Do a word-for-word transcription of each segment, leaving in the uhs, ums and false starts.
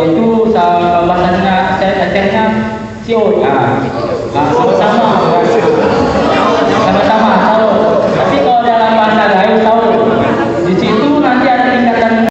Itu sa-, bahasa Aceh, Acehnya siot. Ah. Ah, sama-sama. Sama-sama, saut. Tapi kalau dalam bahasa Gayo, saut. Di situ nanti ada tingkatan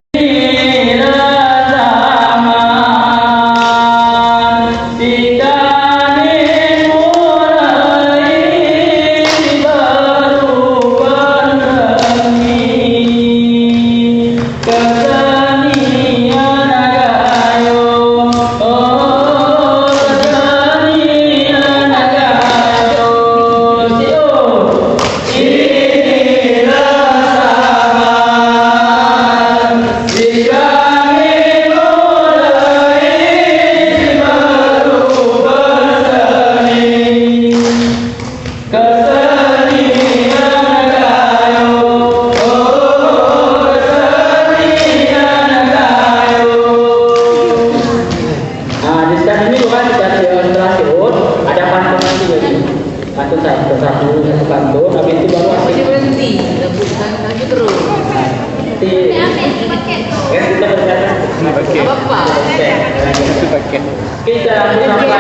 Ah, di saat ini bukan kita terakhir, ada pantun nanti lagi. Pantun satu, satu, satu pantun, habis itu baru asik. Berhenti, rebutan lagi terus. Nanti, ya, kita berkata. Oke. Apa-apa. Oke. Itu paket. Kita sampai.